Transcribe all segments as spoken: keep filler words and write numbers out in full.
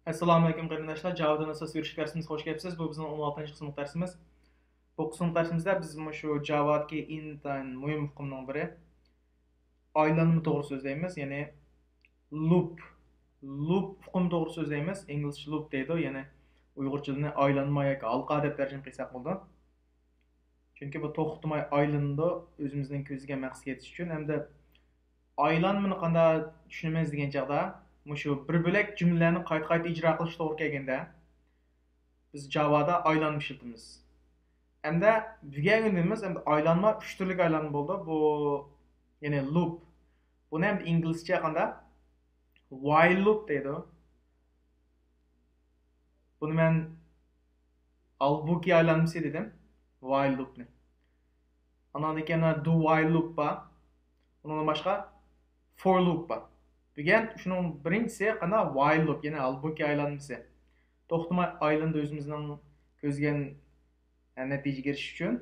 ئەسسالامۇئەلەيكۇم قېرىنداشلار، جاۋادىن ئاساسىي ئۆرۈشلۈك دەرسىمىزگە خوش كەپسىز. بۇ بىزنىڭ ئون ئالتىنچى قىسىملىق دەرسىمىز. بۇ قىسىملىق دەرسىمىزدە بىز مۇشۇ جاۋادىكى ئىنتايىن مۇھىم ئۇقۇمنىڭ بىرى، ئايلانما توغرا سۆزلەيمىز، يەنى لۇپ. لۇپ ئۇقۇم توغرا سۆزلەيمىز. ئىنگلىزچە لۇپ دەيدۇ، يەنى ئۇيغۇرچىدىن ئايلانما ياكى ھالقا دەپ تەرجىمە قىلساق بولىدۇ. چۈنكى بۇ توختىماي ئايلىنىدۇ، ئۆزىمىزنىڭ كۆزلىگەن مەقسەتكە يېتىش ئۈچۈن. ھەمدە ئايلانمىنى قانداق چۈشىنىمىز دېگەن چاغدا، مۇشۇ بىر بۆلەك جۈملىلەرنى قايتا-قايتا ئىجرا قىلىش توغرا كەلگەندە، بىز جاۋادا ئايلانما ئىشلىتىمىز. ھەمدە بۈگۈنكى كۈنىمىز ئەمدى ئايلانما ئۈچ تۈرلۈك ئايلانما بولدى. بۇ، يەنى لۇپ. بۇنى ئەمدى ئىنگلىزچە قانداق؟ ۋايل لۇپ دەيدۇ. بۇنى مەن ھالبۇكى ئايلانمىسى دېدىم. ۋايل لۇپنى. ئانان كېيىن دۇ ۋايل لۇپ بار. ئۇنىڭدىن باشقا فور لۇپ بار. بۈگۈن شۇنىڭ بىرىنچىسى قانداق؟ ۋايل لۇپ، يەنى ھالبۇكى ئايلانمىسى. توختىماي ئايلىنىدۇ ئۆزىمىزنىڭ كۆزلىگەن، ئە، نەتىجىگە ئېرىشىش ئۈچۈن.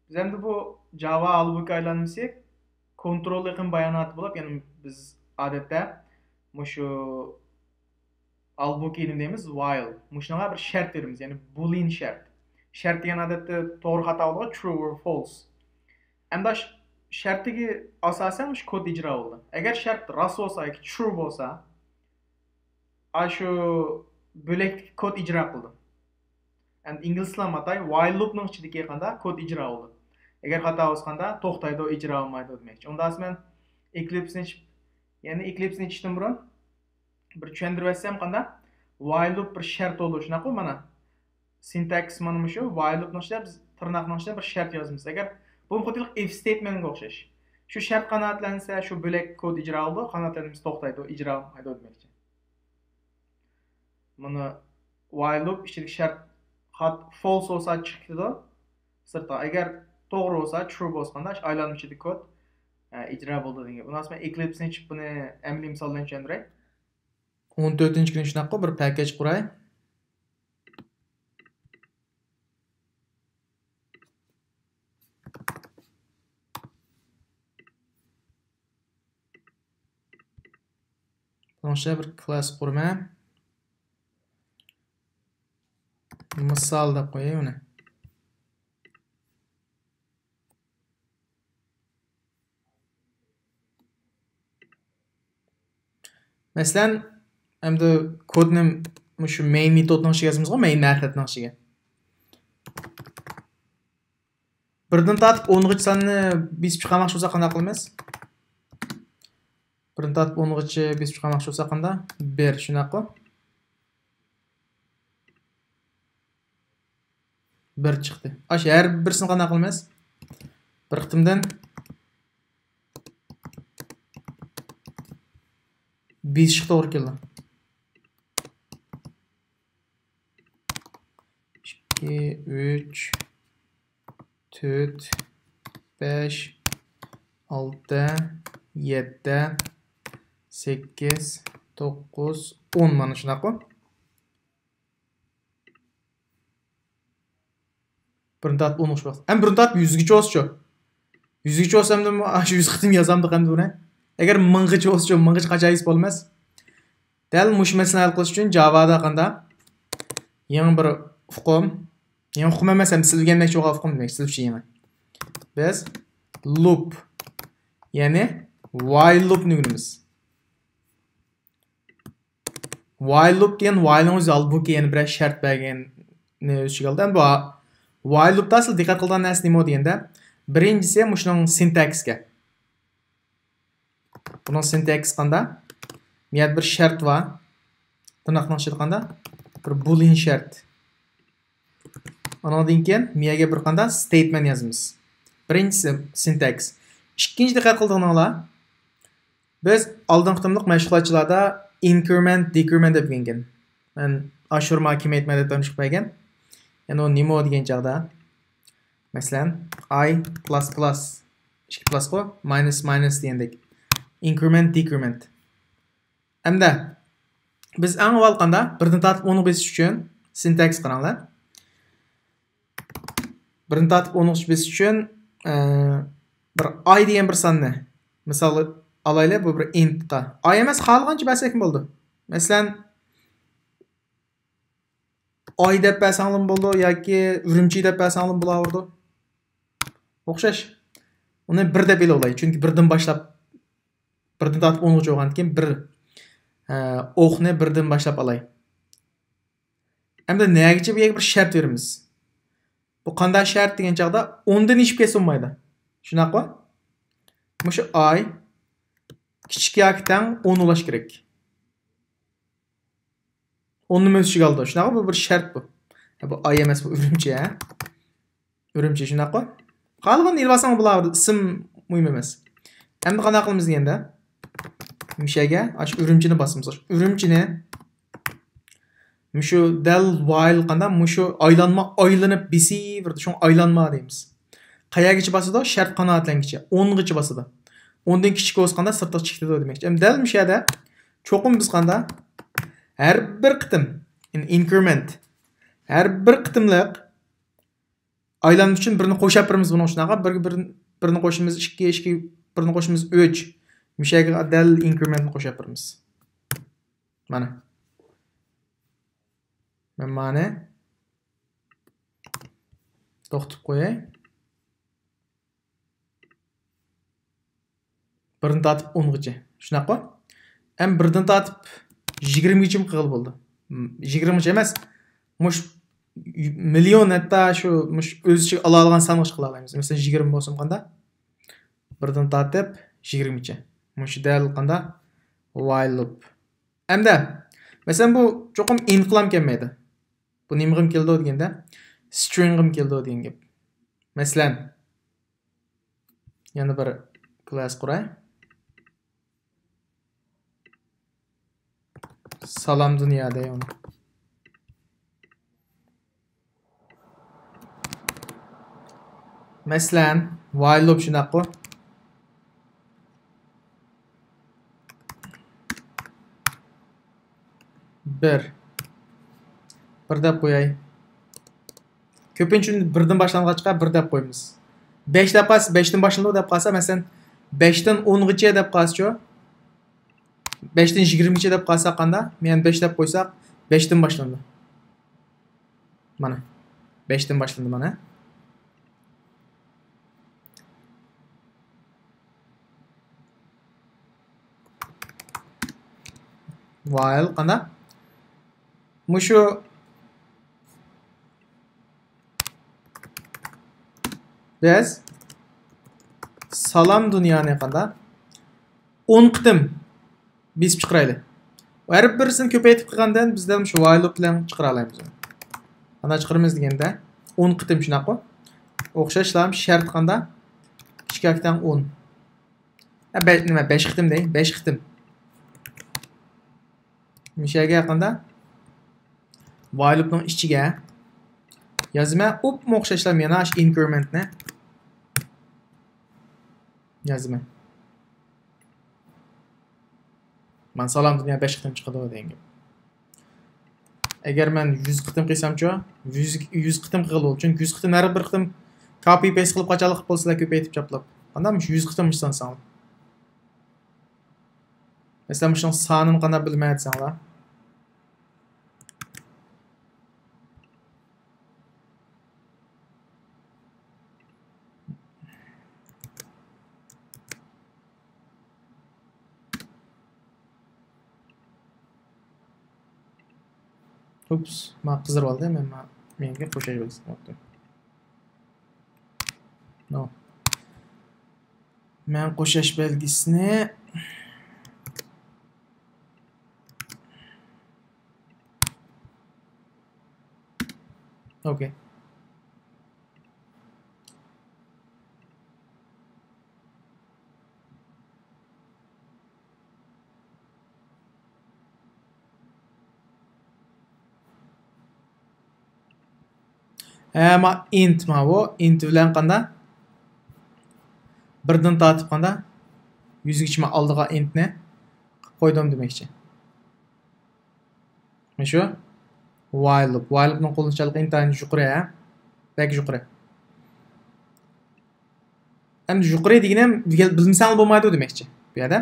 بىز ئەمدى بۇ جاۋا ھالبۇكى ئايلانمىسى كونترول ئېقىم باياناتى بولۇپ، يەنى بىز ئادەتتە مۇشۇ ھالبۇكى نېمە دەيمىز؟ ۋايل. مۇشۇنىڭغا بىر شەرت بېرىمىز، يەنى بولىن شەرت. شەرت دېگەن ئادەتتە توغرا خاتا بولىدىغۇ، ترۇ ئور فالس. ئەمدى ش-، شەرتىگە ئاساسەن مۇشۇ كود ئىجرا بولىدۇ. ئەگەر شەرت راست بولسا ياكى ترۇ بولسا، ئاشۇ بۆلەكتىكى كود ئىجرا قىلىدۇ. ئەمدى ئىنگلىز تىلى ئاتاي ۋايل لۇپنىڭ ئىچىدىكى قانداق كود ئىجرا بولىدۇ. ئەگەر خاتا بولسا قانداق توختايدۇ، ئىجرا بولمايدۇ دېمەكچى. ئۇنداق مەن ئېكلىپسنى ئېچىپ، يەنى ئېكلىپسنى ئېچىشتىن بۇرۇن بىر چۈشەندۈرۈپ ئۆتسەم قانداق؟ ۋايل لۇپ بىر شەرت بولىدۇ، شۇنداققۇ مانا؟ سىنتاكسىس مانا مۇشۇ. ۋايل لۇپنىڭ ئىچىدە بىز تىرناقنىڭ ئىچىدە بىر شەرت يازىمىز. ئەگەر بۇ خۇددى ئىف ستېيتمېنتقا ئوخشاش. شۇ شەرت قانائەتلەنسە، شۇ بۆلەك كود ئىجرا بولىدۇ، قانائەتلەنمىسە توختايدۇ، ئىجرا بولمايدۇ دېمەكچى. مانا ۋايل لۇپ ئىچىدىكى شەرت خات-، فالس بولسا چىقىپ كېتىدۇ سىرتقا. ئەگەر توغرا بولسا، ترۇ بولسا قانداق؟ ئايلانما ئىچىدىكى كود، ئە، ئىجرا بولىدۇ دېگەن گەپ. ئۇنداق بولسا مەن ئېكلىپسنى ئېچىپ بۇنى ئەمەلىي مىسال بىلەن چۈشەندۈرەي. ئون تۆتىنچى كۈنى شۇنداققۇ بىر پەكەج قۇراي. بۇنىڭ ئىچىدە بىر كلاس قۇرىمەن. مىسال دەپ قوياي ئۇنى. مەسىلەن، ئەمدى كودنى مۇشۇ مەين مېتودنىڭ ئىچىگە يازىمىزغۇ، مەين مەتلەبنىڭ ئىچىگە. بىردىن تارتىپ ئونغىچە ساننى بېسىپ چىقارماقچى بولساق قانداق قىلىمىز؟ بىردىن تارتىپ ئونغىچە بېسىپ چىقارماقچى بولساق قانداق؟ بىر، شۇنداققۇ؟ بىر چىقتى. ئاشۇ ھەر بىرسىنى قانداق قىلىمىز؟ بىر قېتىمدىن بېسىشقا توغرا كېلىدۇ. ئىككى، ئۈچ، تۆت، بەش، ئالتە، يەتتە، سەككىز، توققۇز، ئون، مانا شۇنداققۇ؟ بىرنى تارتىپ ئون ئوخشاپ، ھەم بىرنى تارتىپ يۈزگىچە بولسىچۇ؟ يۈزگىچە بولسا ئەمدى ئاشۇ يۈز قېتىم يازامدۇق ئەمدى بۇنى؟ ئەگەر مىڭغىچە بولسىچۇ، مىڭغىچە قانچە ھەيز بولماس؟ دەل مۇشۇ مەسىلىنى ھەل قىلىش ئۈچۈن جاۋادا قانداق؟ يېڭى بىر ئۇقۇم. يېڭى ئۇقۇم ئەمەس، ئەمدى سىز ئۆگەنمەكچى بولغان ئۇقۇم دېمەك، سىز ئۈچۈن يېڭى. بىز لۇپ، يەنى ۋايل لۇپنى ئۆگىنىمىز. ۋايل لۇپ دېگەن ۋايلنىڭ ئۆزى ھالبۇكى يەنە بىرەر شەرت بەرگەننى ئۆز ئىچىگە ئالىدۇ. ئەمدى بۇ ۋايل لۇپتا سىز دىققەت قىلىدىغان نەرسە نېمە دېگەندە، بىرىنچىسى مۇشۇنىڭ سىنتاكسىسى. بۇنىڭ سىنتاكسىسى قانداق؟ بۇ يەردە بىر شەرت بار. تىرناقنىڭ ئىچىدە قانداق؟ بىر بولىن شەرت. ئانىڭدىن كېيىن مىيەگە بىر قانداق ستېيتمېنت يازىمىز. بىرىنچىسى سىنتاكس. ئىككىنچى دىققەت قىلدىڭلار، بىز ئالدىنقى قېتىملىق مەشغۇلاتچىلاردا ئىنكرېمېنت، دېكرېمېنت دەپ ئۆگەنگەن. مەن ئاشۇرما، كېمەيتمە دەپ تونۇشۇپ بەرگەن. يەنى ئۇ نېمە دېگەن چاغدا؟ مەسىلەن، ئاي پلۇس پلۇس، ئىككى پلۇسقۇ، ماينۇس ماينۇس دېگەندەك. ئىنكرېمېنت، دېكرېمېنت. ئەمدى بىز ئەڭ ئاۋۋال قانداق؟ بىردىن تارتىپ ئونغا بېسىش ئۈچۈن سىنتاكس قاراڭلار. بىردىن تارتىپ ئونغىچە بېسىش ئۈچۈن، ئە، بىر ئاي دېگەن بىر ساننى مىسال ئالايلى، بۇ بىر ئىنتتا. ئاي ئەمەس، خالىغانچە بەرسەكمۇ بولىدۇ. مەسىلەن، ئاي دەپ بەرسەڭلىمۇ بولىدۇ ياكى ئۈرۈمچى دەپ بەرسەڭلىمۇ بولاۋېرىدۇ. ئوخشاش. ئۇنى بىر دەپ ئېلىۋالاي، چۈنكى بىردىن باشلاپ، بىردىن تارتىپ ئونغىچە بولغاندىكىن بىر، ئە، ئوقنى بىردىن باشلاپ ئالاي. ئەمدى نەگىچە بۇ يەرگە بىر شەرت بېرىمىز. بۇ قانداق شەرت دېگەن چاغدا ئوندىن ئېشىپ كەتسە بولمايدۇ. شۇنداققۇ؟ مۇشۇ ئاي كىچىك ياكى تەڭ ئون بولۇش كېرەك. ئوننىمۇ ئۆز ئىچىگە ئالىدۇ. شۇنداققۇ؟ بۇ بىر شەرت بۇ. ھە، بۇ ئاي ئەمەس، بۇ ئۈرۈمچى، ھە؟ ئۈرۈمچى، شۇنداققۇ؟ قالغىنىنى ئېلىۋالساڭ بولىدۇ، ئىسىم مۇھىم ئەمەس. ئەمدى قانداق قىلىمىز دېگەندە، مۇشۇ يەرگە ئاشۇ ئۈرۈمچىنى باسىمىز. ئاشۇ ئۈرۈمچىنى مۇشۇ دەل ۋايل قانداق؟ مۇشۇ ئايلانما ئايلىنىپ بېسىۋېرىدۇ. شۇڭا ئايلانما دەيمىز. قەيەرگىچە باسىدۇ؟ شەرت قانائەتلەنگۈچە. ئونغىچە باسىدۇ. ئوندىن كىچىك بولسا قانداق؟ سىرتقا چىقىدۇ دېمەكچى. ئەمدى دەل مۇشۇ يەردە چوقۇم بىز قانداق؟ ھەر بىر قېتىم، يەنى ئىنكرېمېنت، ھەر بىر قېتىملىق ئايلانما ئۈچۈن بىرنى قوشاپ بېرىمىز بۇنىڭ ئۈچۈن. بىر، بىر، بىرنى قوشىمىز ئىككى، ئىككى، بىرنى قوشىمىز ئۈچ. مۇشۇ يەرگە دەل ئىنكرېمېنتنى قوشاپ بېرىمىز. مانا. مەن مانى توختىتىپ قوياي. بىردىن تارتىپ ئونغىچە. شۇنداققۇ؟ ھەم بىردىن تارتىپ يىگىرمىگىچىمۇ قىلغىلى بولىدۇ. م، يىگىرمىگىچە ئەمەس. مۇش مىليون، ھەتتا شۇ مۇش ئۆز ئىچىگە ئالالىغان سانغىچە قىلالايمىز. مەسىلەن، يىگىرمە بولسۇن قانداق؟ بىردىن تارتىپ يىگىرمىگىچە. مۇشۇ دەل قانداق؟ ۋايل لۇپ. ئەمدى، مەسىلەن، بۇ چوقۇم ئىنتقىلام كەلمەيدۇ. بۇ نېمىغىمۇ كېلىدۇ دېگەندە، سترىڭغىمۇ كېلىدۇ دېگەن گەپ. مەسىلەن، يەنە بىر كلاس قۇراي. سالام دۇنيا دەي ئۇنى. مەسىلەن، ۋايل لۇپ شۇنداققۇ؟ بىر. بىر دەپ قوياي. كۆپىنچە بىردىن باشلانغاچقا بىر دەپ قويىمىز. بەش دەپ قالسا، بەشتىن باشلىنىدۇ دەپ قالسا، مەسىلەن، بەشتىن ئونغىچە دەپ قالسىچۇ؟ بەشتىن يىگىرمىگىچە دەپ قالساق قاندا؟ مەن بەش دەپ قويساق، بەشتىن باشلىنىدۇ. مانا. بەشتىن باشلىنىدۇ مانا. ۋايل قانداق؟ مۇشۇ بىز سالام دۇنيانى قانداق؟ ئون قېتىم بېسىپ چىقىرايلى. ھەر بىرسىنى كۆپەيتىپ قىلغاندىن بىز دەل مۇشۇ ۋايل لۇپ بىلەن چىقىرالايمىز. قانداق چىقىرىمىز دېگەندە، ئون قېتىم شۇنداققۇ؟ ئوخشاشلا شەرت قانداق؟ ئىككى ياكى تەڭ ئون. ھە، بە-، نېمە، بەش قېتىم دەي، بەش قېتىم. مۇشۇ يەرگە قانداق؟ ۋايل لۇپنىڭ ئىچىگە يازىمەن، ئوپمۇ ئوخشاشلا يەنە شۇ ئىنكرېمېنتنى يازىمەن. مانا سالام دۇنيا بەش قېتىم چىقىدۇ دېگەن گەپ. ئەگەر مەن يۈز قېتىم قىلسامچۇ؟ يۈز، يۈز قېتىم قىلغىلى بولىدۇ. چۈنكى يۈز قېتىم ھەر بىر قېتىم كاپى پەيست قىلىپ قاچانلىق قىلىپ بولسىلا كۆپەيتىپ چاپلاپ. ئاندىن مۇشۇ يۈز قېتىم سانىساڭلار. مەسىلەن، مۇشۇنىڭ سانىنى قانداق بىلىمەن دېسەڭلار. ئۇپس، ما قىزىرىپ ئالدى، مەن ما مېنىڭكى قوشاش بەلگىسىنى قويۇپتۇ. نو. مەن قوشاش بەلگىسىنى ئوكەي. ھە، ما ئىنت ماۋۇ. ئىنت بىلەن قاندا؟ بىردىن تارتىپ قاندا؟ يۈزگىچە ما ئالدىغا ئىنتنى قويدۇم دېمەكچى. مۇشۇ ۋايل لۇپ. ۋايل لۇپنىڭ قوللىنىشچانلىقى ئىنتايىن يۇقىرى، ھە؟ بەك يۇقىرى. ئەمدى يۇقىرى دېگىنىم بىلمىسەڭلار بولمايدۇ دېمەكچى بۇ يەردە.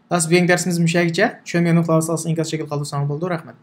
خالاس، بۈگۈنكى دەرسىمىز مۇشۇ يەرگىچە. چۈشەنمىگەن نۇقتىلار بولسا ئىنكاس شەكلىدە قالدۇرساڭلار بولىدۇ. رەھمەت.